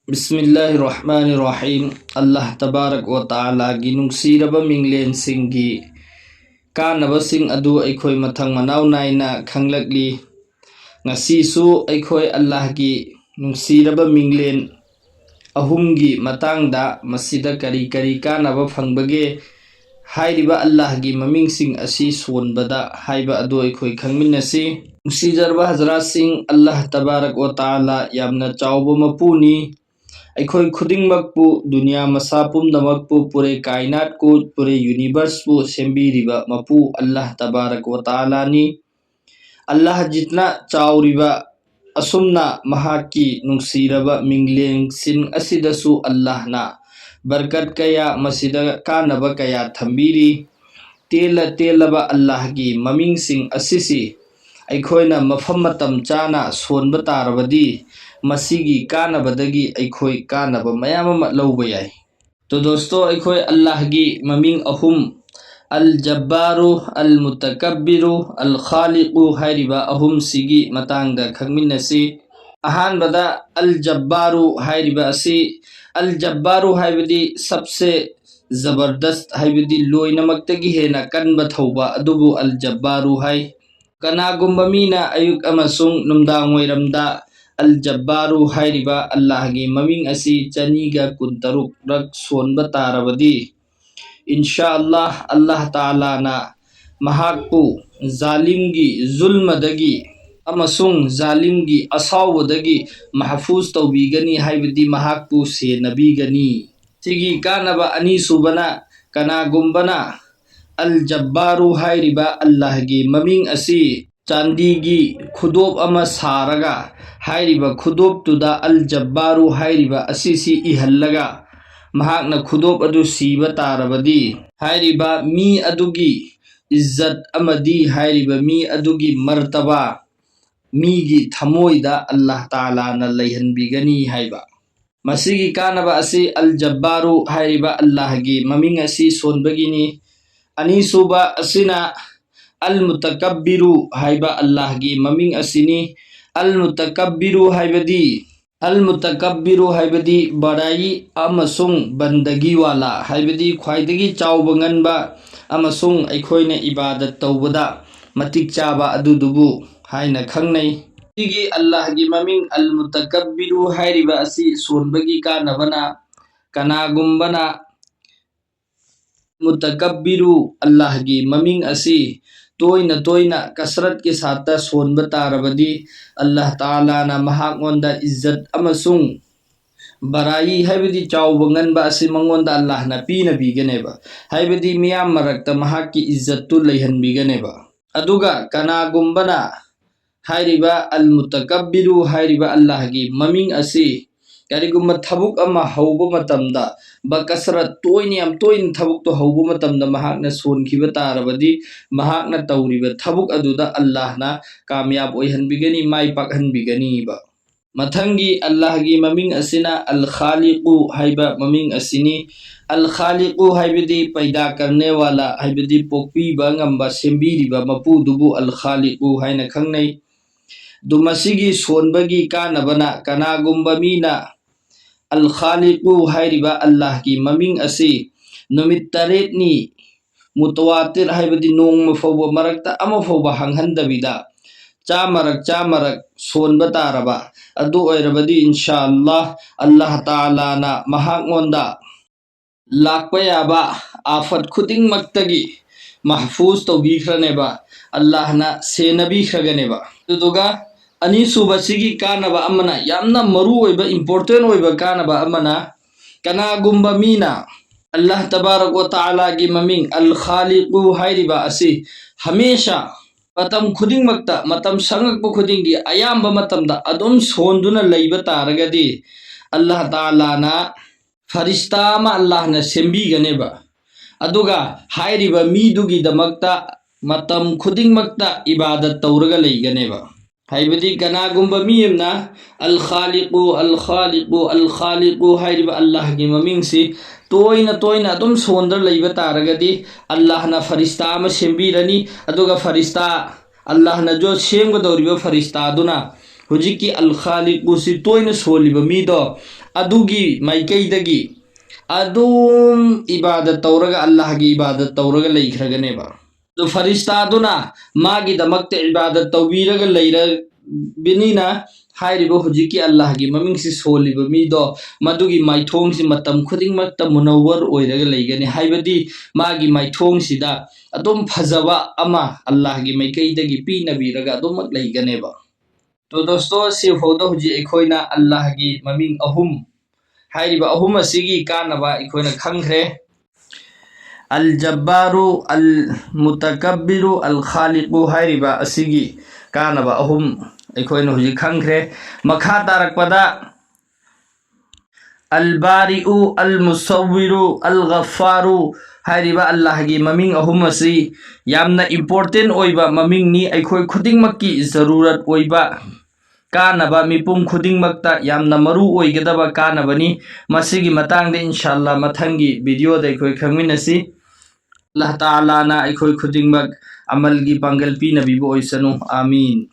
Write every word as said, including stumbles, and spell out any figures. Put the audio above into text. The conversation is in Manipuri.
ꯕꯤꯁꯃꯤꯜꯂꯥꯍꯤꯔ ꯔꯍꯃꯥꯅꯤꯔ ꯔꯍꯤꯝ꯫ ꯑꯜꯂꯥꯍ ꯇꯕꯥꯔꯛ ꯋ ꯇꯥꯂꯥꯒꯤ ꯅꯨꯡꯁꯤꯔꯕ ꯃꯤꯡꯂꯦꯟꯁꯤꯡꯒꯤ ꯀꯥꯟꯅꯕꯁꯤꯡ ꯑꯗꯨ ꯑꯩꯈꯣꯏ ꯃꯊꯪ ꯃꯅꯥꯎ ꯅꯥꯏꯅ ꯈꯪꯂꯛꯂꯤ꯫ ꯉꯁꯤꯁꯨ ꯑꯩꯈꯣꯏ ꯑꯜꯂꯥꯍꯒꯤ ꯅꯨꯡꯁꯤꯔꯕ ꯃꯤꯡꯂꯦꯟ ꯑꯍꯨꯝꯒꯤ ꯃꯇꯥꯡꯗ, ꯃꯁꯤꯗ ꯀꯔꯤ ꯀꯔꯤ ꯀꯥꯟꯅꯕ ꯐꯪꯕꯒꯦ ꯍꯥꯏꯔꯤꯕ ꯑꯜꯂꯥꯍꯒꯤ ꯃꯃꯤꯡꯁꯤꯡ ꯑꯁꯤ ꯁꯣꯟꯕꯗ ꯍꯥꯏꯕ ꯑꯗꯨ ꯑꯩꯈꯣꯏ ꯈꯪꯃꯤꯟꯅꯁꯤ꯫ ꯅꯨꯡꯁꯤꯖꯔꯕ ꯍꯖꯔꯥꯠꯁꯤꯡ, ꯑꯜꯂꯥꯍ ꯇꯕꯥꯔꯛ ꯋ ꯇꯥꯂꯥ ꯌꯥꯝꯅ ꯆꯥꯎꯕ ꯃꯄꯨꯅꯤ꯫ ꯑꯩꯈꯣꯏ ꯈꯨꯗꯤꯡꯃꯛꯄꯨ, ꯗꯨꯅꯤꯌꯥ ꯃꯁꯥ ꯄꯨꯝꯅꯃꯛꯄꯨ, ꯄꯨꯔꯦ ꯀꯥꯏꯅꯥꯠꯄꯨ, ꯄꯨꯔꯦ ꯌꯨꯅꯤꯚꯔꯁꯄꯨ ꯁꯦꯝꯕꯤꯔꯤꯕ ꯃꯄꯨ ꯑꯜꯂꯥꯍ ꯇꯕꯥꯔꯛ ꯋ ꯇꯥꯂꯥꯅꯤ꯫ ꯑꯜꯂꯥꯍ ꯖꯤꯠꯅ ꯆꯥꯎꯔꯤꯕ ꯑꯁꯨꯝꯅ ꯃꯍꯥꯛꯀꯤ ꯅꯨꯡꯁꯤꯔꯕ ꯃꯤꯡꯂꯦꯟꯁꯤꯡ ꯑꯁꯤꯗꯁꯨ ꯑꯜꯂꯥꯍꯅ ꯕꯔꯀꯠ ꯀꯌꯥ, ꯃꯁꯤꯗ ꯀꯥꯟꯅꯕ ꯀꯌꯥ ꯊꯝꯕꯤꯔꯤ꯫ ꯇꯦꯜꯂ ꯇꯦꯜꯂꯕ ꯑꯜꯂꯥꯍꯒꯤ ꯃꯃꯤꯡꯁꯤꯡ ꯑꯁꯤꯁꯤ ꯑꯩꯈꯣꯏꯅ ꯃꯐꯝ ꯃꯇꯝ ꯆꯥꯅ ꯁꯣꯟꯕ ꯇꯥꯔꯕꯗꯤ, ꯃꯁꯤꯒꯤ ꯀꯥꯟꯅꯕꯗꯒꯤ ꯑꯩꯈꯣꯏ ꯀꯥꯟꯅꯕ ꯃꯌꯥꯝ ꯑꯃ ꯂꯧꯕ ꯌꯥꯏ꯫ ꯇꯣ ꯗꯣꯁꯇꯣ, ꯑꯩꯈꯣꯏ ꯑꯜꯂꯥꯍꯒꯤ ꯃꯃꯤꯡ ꯑꯍꯨꯝ, ꯑꯜ ꯖꯕꯥꯔꯨ, ꯑꯜ ꯃꯨꯇꯀꯕꯤꯔꯨ, ꯑꯜ ꯈꯥꯂꯤꯀꯨ ꯍꯥꯏꯔꯤꯕ ꯑꯍꯨꯝꯁꯤꯒꯤ ꯃꯇꯥꯡꯗ ꯈꯪꯃꯤꯟꯅꯁꯤ꯫ ꯑꯍꯥꯟꯕꯗ ꯑꯜ ꯖꯕꯥꯔꯨ ꯍꯥꯏꯔꯤꯕ ꯑꯁꯤ, ꯑꯜ ꯖꯕꯥꯔꯨ ꯍꯥꯏꯕꯗꯤ ꯁꯕꯁꯦ ꯖꯕꯔꯗꯁ ꯍꯥꯏꯕꯗꯤ ꯂꯣꯏꯅꯃꯛꯇꯒꯤ ꯍꯦꯟꯅ ꯀꯟꯕ ꯊꯧꯕ ꯑꯗꯨꯕꯨ ꯑꯜ ꯖꯕꯥꯔꯨ ꯍꯥꯏ꯫ ꯀꯅꯥꯒꯨꯝꯕ ꯃꯤꯅ ꯑꯌꯨꯛ ꯑꯃꯁꯨꯡ ꯅꯨꯡꯗꯥꯡ ꯋꯥꯏꯔꯝꯗ ꯑꯜ ꯖꯕꯥꯔꯨ ꯍꯥꯏꯔꯤꯕ ꯑꯜꯂꯥꯍꯒꯤ ꯃꯃꯤꯡ ꯑꯁꯤ ꯆꯅꯤꯒ ꯀꯨꯟꯇꯔꯨꯛ ꯔꯛ ꯁꯣꯟꯕ ꯇꯥꯔꯕꯗꯤ, ꯏꯟꯁꯥ ꯑꯜꯂꯥꯍ, ꯑꯜꯂꯥꯍ ꯇꯥꯂꯥꯅ ꯃꯍꯥꯛꯄꯨ ꯖꯥꯂꯤꯝꯒꯤ ꯖꯨꯜꯃꯗꯒꯤ ꯑꯃꯁꯨꯡ ꯖꯥꯂꯤꯝꯒꯤ ꯑꯁꯥꯎꯕꯗꯒꯤ ꯃꯍꯐꯨꯖ ꯇꯧꯕꯤꯒꯅꯤ, ꯍꯥꯏꯕꯗꯤ ꯃꯍꯥꯛꯄꯨ ꯁꯦꯟꯅꯕꯤꯒꯅꯤ꯫ ꯁꯤꯒꯤ ꯀꯥꯟꯅꯕ ꯑꯅꯤꯁꯨꯕꯅ, ꯀꯅꯥꯒꯨꯝꯕꯅ ꯑꯜ ꯖꯕꯥꯔꯨ ꯍꯥꯏꯔꯤꯕ ꯑꯜꯂꯥꯍꯒꯤ ꯃꯃꯤꯡ ꯑꯁꯤ ꯆꯥꯟꯗꯤꯒꯤ ꯈꯨꯗꯣꯞ ꯑꯃ ꯁꯥꯔꯒ, ꯍꯥꯏꯔꯤꯕ ꯈꯨꯗꯣꯞꯇꯨꯗ ꯑꯜ ꯖꯕꯥꯔꯨ ꯍꯥꯏꯔꯤꯕ ꯑꯁꯤꯁꯤ ꯏꯍꯜꯂꯒ, ꯃꯍꯥꯛꯅ ꯈꯨꯗꯣꯞ ꯑꯗꯨ ꯁꯤꯕ ꯇꯥꯔꯕꯗꯤ, ꯍꯥꯏꯔꯤꯕ ꯃꯤ ꯑꯗꯨꯒꯤ ꯏꯖꯠ ꯑꯃꯗꯤ ꯍꯥꯏꯔꯤꯕ ꯃꯤ ꯑꯗꯨꯒꯤ ꯃꯔꯇꯕꯥ ꯃꯤꯒꯤ ꯊꯃꯣꯏꯗ ꯑꯜꯂꯥꯍ ꯇꯥꯂꯥꯅ ꯂꯩꯍꯟꯕꯤꯒꯅꯤ ꯍꯥꯏꯕ꯫ ꯃꯁꯤꯒꯤ ꯀꯥꯟꯅꯕ ꯑꯁꯤ ꯑꯜ ꯖꯕꯥꯔꯨ ꯍꯥꯏꯔꯤꯕ ꯑꯜꯂꯥꯍꯒꯤ ꯃꯃꯤꯡ ꯑꯁꯤ ꯁꯣꯟꯕꯒꯤꯅꯤ꯫ ꯑꯅꯤꯁꯨꯕ ꯑꯁꯤꯅ ꯑꯜ ꯃꯨꯇꯀꯕꯤꯔꯨ ꯍꯥꯏꯕ ꯑꯜꯂꯥꯍꯒꯤ ꯃꯃꯤꯡ ꯑꯁꯤꯅꯤ꯫ ꯑꯜ ꯃꯨꯇꯀꯕꯤꯔꯨ ꯍꯥꯏꯕꯗꯤ ꯑꯜ ꯃꯨꯇꯀꯕꯤꯔꯨ ꯍꯥꯏꯕꯗꯤ ꯕꯔꯥꯏ ꯑꯃꯁꯨꯡ ꯕꯟꯗꯒꯤ ꯋꯥꯂꯥ ꯍꯥꯏꯕꯗꯤ ꯈ꯭ꯋꯥꯏꯗꯒꯤ ꯆꯥꯎꯕ ꯉꯟꯕ ꯑꯃꯁꯨꯡ ꯑꯩꯈꯣꯏꯅ ꯏꯕꯥꯗꯠ ꯇꯧꯕꯗ ꯃꯇꯤꯛ ꯆꯥꯕ ꯑꯗꯨꯗꯨꯕꯨ ꯍꯥꯏꯅ ꯈꯪꯅꯩ꯫ ꯁꯤꯒꯤ ꯑꯜꯂꯥꯍꯒꯤ ꯃꯃꯤꯡ ꯑꯜ ꯃꯨꯇꯀꯕꯤꯔꯨ ꯍꯥꯏꯔꯤꯕ ꯑꯁꯤ ꯁꯣꯟꯕꯒꯤ ꯀꯥꯟꯅꯕꯅ ꯀꯅꯥꯒꯨꯝꯕꯅ ꯃꯨꯇꯀꯕꯤꯔꯨ ꯑꯜꯂꯥꯍꯒꯤ ꯃꯃꯤꯡ ꯑꯁꯤ ꯇꯣꯏꯅ ꯇꯣꯏꯅ ꯀꯁꯔꯠꯀꯤ ꯁꯥꯠꯇ ꯁꯣꯟꯕ ꯇꯥꯔꯕꯗꯤ ꯑꯜꯂꯥꯍ ꯇꯥꯂꯥꯅ ꯃꯍꯥꯛꯉꯣꯟꯗ ꯏꯖꯠ ꯑꯃꯁꯨꯡ ꯕꯔꯥꯏ ꯍꯥꯏꯕꯗꯤ ꯆꯥꯎꯕ ꯉꯟꯕ ꯑꯁꯤ ꯃꯉꯣꯟꯗ ꯑꯜꯂꯥꯍꯅ ꯄꯤꯅꯕꯤꯒꯅꯦꯕ꯫ ꯍꯥꯏꯕꯗꯤ ꯃꯤꯌꯥꯝ ꯃꯔꯛꯇ ꯃꯍꯥꯛꯀꯤ ꯏꯖꯠꯇꯨ ꯂꯩꯍꯟꯕꯤꯒꯅꯦꯕ꯫ ꯑꯗꯨꯒ ꯀꯅꯥꯒꯨꯝꯕꯅ ꯍꯥꯏꯔꯤꯕ ꯑꯜ ꯃꯨꯇꯀꯕꯤꯔꯨ ꯍꯥꯏꯔꯤꯕ ꯑꯜꯂꯥꯍꯒꯤ ꯃꯃꯤꯡ ꯑꯁꯤ ꯀꯔꯤꯒꯨꯝꯕ ꯊꯕꯛ ꯑꯃ ꯍꯧꯕ ꯃꯇꯝꯗ ꯕꯀꯁꯔꯠ ꯇꯣꯏꯅ ꯌꯥꯝ ꯇꯣꯏꯅ ꯊꯕꯛꯇꯣ ꯍꯧꯕ ꯃꯇꯝꯗ ꯃꯍꯥꯛꯅ ꯁꯣꯟꯈꯤꯕ ꯇꯥꯔꯕꯗꯤ ꯃꯍꯥꯛꯅ ꯇꯧꯔꯤꯕ ꯊꯕꯛ ꯑꯗꯨꯗ ꯑꯜꯂꯥꯍꯅ ꯀꯥꯃꯌꯥꯕ ꯑꯣꯏꯍꯟꯕꯤꯒꯅꯤ, ꯃꯥꯏ ꯄꯥꯛꯍꯟꯕꯤꯒꯅꯤꯕ꯫ ꯃꯊꯪꯒꯤ ꯑꯜꯂꯥꯍꯒꯤ ꯃꯃꯤꯡ ꯑꯁꯤꯅ ꯑꯜ ꯈꯥꯂꯤꯀꯨ ꯍꯥꯏꯕ ꯃꯃꯤꯡ ꯑꯁꯤꯅꯤ꯫ ꯑꯜ ꯈꯥꯂꯤꯀꯨ ꯍꯥꯏꯕꯗꯤ ꯄꯩꯗꯥ ꯀꯔꯅꯦ ꯋꯥꯂꯥ ꯍꯥꯏꯕꯗꯤ ꯄꯣꯛꯄꯤꯕ ꯉꯝꯕ, ꯁꯦꯝꯕꯤꯔꯤꯕ ꯃꯄꯨꯗꯨꯕꯨ ꯑꯜ ꯈꯥꯂꯤꯀꯨ ꯍꯥꯏꯅ ꯈꯪꯅꯩ꯫ ꯑꯗꯨ ꯃꯁꯤꯒꯤ ꯁꯣꯟꯕꯒꯤ ꯀꯥꯟꯅꯕꯅ ꯀꯅꯥꯒꯨꯝꯕ ꯃꯤꯅ ꯑꯜ ꯈꯥꯂꯤꯀꯨ ꯍꯥꯏꯔꯤꯕ ꯑꯜꯂꯥꯍꯒꯤ ꯃꯃꯤꯡ ꯑꯁꯤ ꯅꯨꯃꯤꯠ ꯇꯔꯦꯠꯅꯤ ꯃꯨꯇꯋꯥꯇꯤꯔ ꯍꯥꯏꯕꯗꯤ ꯅꯣꯡꯃ ꯐꯥꯎꯕ ꯃꯔꯛꯇ ꯑꯃ ꯐꯥꯎꯕ ꯍꯥꯡꯍꯟꯗꯕꯤꯗ ꯆꯥꯃꯔꯛ ꯆꯥꯃꯔꯛ ꯁꯣꯟꯕ ꯇꯥꯔꯕ ꯑꯗꯨ ꯑꯣꯏꯔꯕꯗꯤ ꯏꯟꯁꯥ ꯑꯜꯂꯥꯍ, ꯑꯜꯂꯥꯍ ꯇꯥꯂꯥꯅ ꯃꯍꯥꯛꯉꯣꯟꯗ ꯂꯥꯛꯄ ꯌꯥꯕ ꯑꯥꯐꯠ ꯈꯨꯗꯤꯡꯃꯛꯇꯒꯤ ꯃꯍꯐꯨꯖ ꯇꯧꯕꯤꯈ꯭ꯔꯅꯦꯕ, ꯑꯜꯂꯥꯍꯅ ꯁꯦꯟꯅꯕꯤꯈ꯭ꯔꯒꯅꯦꯕ꯫ ꯑꯗꯨꯗꯨꯒ ꯑꯅꯤꯁꯨꯕꯁꯤꯒꯤ ꯀꯥꯟꯅꯕ ꯑꯃꯅ, ꯌꯥꯝꯅ ꯃꯔꯨ ꯑꯣꯏꯕ, ꯏꯝꯄꯣꯔꯇꯦꯟ ꯑꯣꯏꯕ ꯀꯥꯟꯅꯕ ꯑꯃꯅ, ꯀꯅꯥꯒꯨꯝꯕ ꯃꯤꯅ ꯑꯜꯂꯥꯍ ꯇꯕꯥꯔꯛ ꯋ ꯇꯥꯂꯥꯒꯤ ꯃꯃꯤꯡ ꯑꯜ ꯈꯥꯂꯤꯀꯨ ꯍꯥꯏꯔꯤꯕ ꯑꯁꯤ ꯍꯃꯦꯁꯥ, ꯃꯇꯝ ꯈꯨꯗꯤꯡꯃꯛꯇ, ꯃꯇꯝ ꯁꯪꯉꯛꯄ ꯈꯨꯗꯤꯡꯒꯤ, ꯑꯌꯥꯝꯕ ꯃꯇꯝꯗ ꯑꯗꯨꯝ ꯁꯣꯟꯗꯨꯅ ꯂꯩꯕ ꯇꯥꯔꯒꯗꯤ ꯑꯜꯂꯥꯍ ꯇꯥꯂꯥꯅ ꯐꯔꯤꯁꯇꯥ ꯑꯃ ꯑꯜꯂꯥꯍꯅ ꯁꯦꯝꯕꯤꯒꯅꯦꯕ꯫ ꯑꯗꯨꯒ ꯍꯥꯏꯔꯤꯕ ꯃꯤꯗꯨꯒꯤꯗꯃꯛꯇ ꯃꯇꯝ ꯈꯨꯗꯤꯡꯃꯛꯇ ꯏꯕꯥꯗꯠ ꯇꯧꯔꯒ ꯂꯩꯒꯅꯦꯕ꯫ ꯍꯥꯏꯕꯗꯤ ꯀꯅꯥꯒꯨꯝꯕ ꯃꯤ ꯑꯃꯅ ꯑꯜ ꯈꯥꯂꯤꯀꯨ, ꯑꯜ ꯈꯥꯂꯤꯀꯨ, ꯑꯜ ꯈꯥꯂꯤꯀꯨ ꯍꯥꯏꯔꯤꯕ ꯑꯜꯂꯥꯍꯒꯤ ꯃꯃꯤꯡꯁꯤ ꯇꯣꯏꯅ ꯇꯣꯏꯅ ꯑꯗꯨꯝ ꯁꯣꯟꯗ ꯂꯩꯕ ꯇꯥꯔꯒꯗꯤ ꯑꯜꯂꯥꯍꯅ ꯐꯔꯤꯁꯇꯥ ꯑꯃ ꯁꯦꯝꯕꯤꯔꯅꯤ꯫ ꯑꯗꯨꯒ ꯐꯔꯤꯁꯇꯥ, ꯑꯜꯂꯥꯍꯅ ꯖꯣ ꯁꯦꯝꯒꯗꯧꯔꯤꯕ ꯐꯔꯤꯁꯇꯥꯗꯨꯅ ꯍꯧꯖꯤꯛꯀꯤ ꯑꯜ ꯈꯥꯂꯤꯛꯄꯨꯁꯤ ꯇꯣꯏꯅ ꯁꯣꯜꯂꯤꯕ ꯃꯤꯗꯣ, ꯑꯗꯨꯒꯤ ꯃꯥꯏꯀꯩꯗꯒꯤ ꯑꯗꯨꯝ ꯏꯕꯥꯗꯠ ꯇꯧꯔꯒ, ꯑꯜꯂꯥꯍꯒꯤ ꯏꯕꯥꯗꯠ ꯇꯧꯔꯒ ꯂꯩꯈ꯭ꯔꯒꯅꯦꯕ꯫ ꯑꯗꯨ ꯐꯔꯤꯁꯇꯥꯗꯨꯅ ꯃꯥꯒꯤꯗꯃꯛꯇ ꯏꯕꯥꯗꯠ ꯇꯧꯕꯤꯔꯒ ꯂꯩꯔꯕꯅꯤꯅ, ꯍꯥꯏꯔꯤꯕ ꯍꯧꯖꯤꯛꯀꯤ ꯑꯜꯂꯥꯍꯒꯤ ꯃꯃꯤꯡꯁꯤ ꯁꯣꯜꯂꯤꯕ ꯃꯤꯗꯣ, ꯃꯗꯨꯒꯤ ꯃꯥꯏꯊꯣꯡꯁꯤ ꯃꯇꯝ ꯈꯨꯗꯤꯡꯃꯛꯇ ꯃꯨꯅꯧꯋꯔ ꯑꯣꯏꯔꯒ ꯂꯩꯒꯅꯤ꯫ ꯍꯥꯏꯕꯗꯤ ꯃꯥꯒꯤ ꯃꯥꯏꯊꯣꯡꯁꯤꯗ ꯑꯗꯨꯝ ꯐꯖꯕ ꯑꯃ ꯑꯜꯂꯥꯍꯒꯤ ꯃꯥꯏꯀꯩꯗꯒꯤ ꯄꯤꯅꯕꯤꯔꯒ ꯑꯗꯨꯃꯛ ꯂꯩꯒꯅꯦꯕ꯫ ꯇꯣ ꯗꯣꯁꯇꯣ, ꯁꯤꯐꯥꯎꯗ ꯍꯧꯖꯤꯛ ꯑꯩꯈꯣꯏꯅ ꯑꯜꯂꯥꯍꯒꯤ ꯃꯃꯤꯡ ꯑꯍꯨꯝ, ꯍꯥꯏꯔꯤꯕ ꯑꯍꯨꯝ ꯑꯁꯤꯒꯤ ꯀꯥꯟꯅꯕ ꯑꯩꯈꯣꯏꯅ ꯈꯪꯈ꯭ꯔꯦ꯫ ꯑꯜ ꯖꯕꯥꯔꯨ, ꯑꯜ ꯃꯨꯇꯀꯕꯤꯔꯨ, ꯑꯜ ꯈꯥꯂꯤꯀꯨ ꯍꯥꯏꯔꯤꯕ ꯑꯁꯤꯒꯤ ꯀꯥꯟꯅꯕ ꯑꯍꯨꯝ ꯑꯩꯈꯣꯏꯅ ꯍꯧꯖꯤꯛ ꯈꯪꯈ꯭ꯔꯦ꯫ ꯃꯈꯥ ꯇꯥꯔꯛꯄꯗ ꯑꯜ ꯕꯥꯔꯤꯎ, ꯑꯜ ꯃꯨꯁꯧꯋꯤꯔꯨ, ꯑꯜ ꯒꯐꯥꯔꯨ ꯍꯥꯏꯔꯤꯕ ꯑꯜꯂꯥꯍꯒꯤ ꯃꯃꯤꯡ ꯑꯍꯨꯝ ꯑꯁꯤ ꯌꯥꯝꯅ ꯏꯝꯄꯣꯔꯇꯦꯟ ꯑꯣꯏꯕ ꯃꯃꯤꯡꯅꯤ꯫ ꯑꯩꯈꯣꯏ ꯈꯨꯗꯤꯡꯃꯛꯀꯤ ꯖꯔꯨꯔꯠ ꯑꯣꯏꯕ ꯀꯥꯟꯅꯕ, ꯃꯤꯄꯨꯝ ꯈꯨꯗꯤꯡꯃꯛꯇ ꯌꯥꯝꯅ ꯃꯔꯨ ꯑꯣꯏꯒꯗꯕ ꯀꯥꯟꯅꯕꯅꯤ꯫ ꯃꯁꯤꯒꯤ ꯃꯇꯥꯡꯗ ꯏꯟꯁꯥ ꯑꯜꯂꯥ ꯃꯊꯪꯒꯤ ꯚꯤꯗꯤꯑꯣꯗ ꯑꯩꯈꯣꯏ ꯈꯪꯃꯤꯟꯅꯁꯤ꯫ ꯑꯜꯂꯥꯍ ꯇꯥꯂꯥꯅ ꯑꯩꯈꯣꯏ ꯈꯨꯗꯤꯡꯃꯛ ꯑꯃꯜꯒꯤ ꯄꯥꯡꯒꯜ ꯄꯤꯅꯕꯤꯕ ꯑꯣꯏꯁꯅꯨ꯫ ꯑꯥꯃꯤꯟ꯫